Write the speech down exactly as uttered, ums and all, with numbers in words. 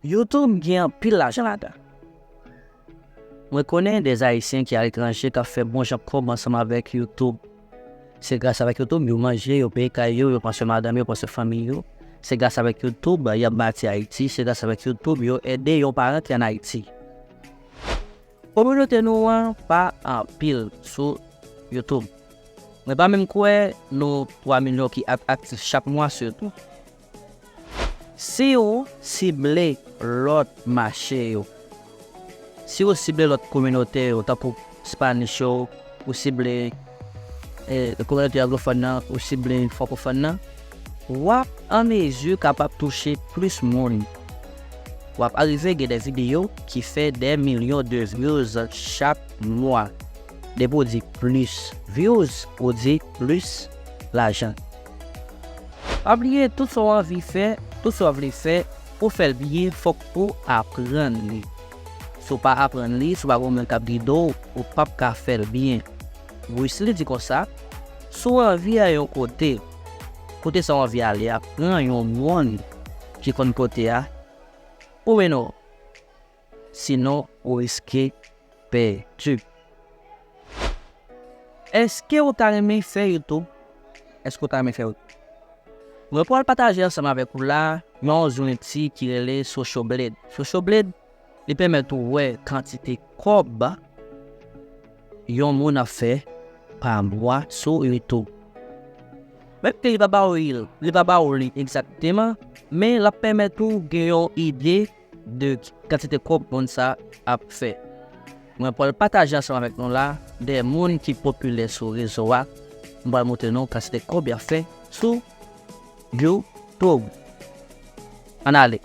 YouTube gen anpil lajan ladan. Mwen konnen de Ayisyen ki aletranje k ap fè bon jan kòb ansanm avèk YouTube. Se gras avèk YouTube yo manje, yo peye kay yo, yo pran swen madanm yo, pran swen fanmi yo. Se gras avèk YouTube y ap bati Ayiti. Se gras avèk YouTube yo ede yon paran ki ann Ayiti. Kominote nou an pa anpil sou YouTube. Mwen pa menm kwè nou twa milyon ki ap aktif chak mwa sou YouTube. Si w sible lòt mache yo, si w sible lòt kominote yo, tankou Spanish yo, ou sible eh, kominote anglofòn nan, ou sible frankofòn nan, w ap an mezi kapab touche plis moun. W ap arive gen de videyo ki fè de milyon de views chak mwa. Depi w di plis views, ou di plis lajan. Pa bliye, tout sa w anvi fè, tout sa w vle fè, pou fè l byen, fòk ou aprann li. Si w pa aprann li, si w pa gen yon moun k ap gide w, ou p ap ka fè l byen. Bruce Lee di konsa, si w anvi al yon kote, kote sa w anvi ale a, pran yon moun ki konn kote a, pou mennen w. Sinon, ou riske pèdi. Èske ou ta renmen fè YouTube? Èske ou ta renmen fè YouTube? Mwen pral pataje ansanm avèk ou la yon zouti ki rele Social Blade. Social Blade, li pèmèt ou wè kantite kòb yon moun ap fè pa mwa sou YouTube. Menm ke li pa ba ou li, li pa ba ou li egzakteman, men l ap pèmèt ou gen yon ide de kantite kòb moun sa ap fè. Mwen pral pataje ansanm avèk nou la de moun ki popilè sou rezo a. Mwen pral montre nou kantite kòb y ap fè sou YouTube. Ann ale.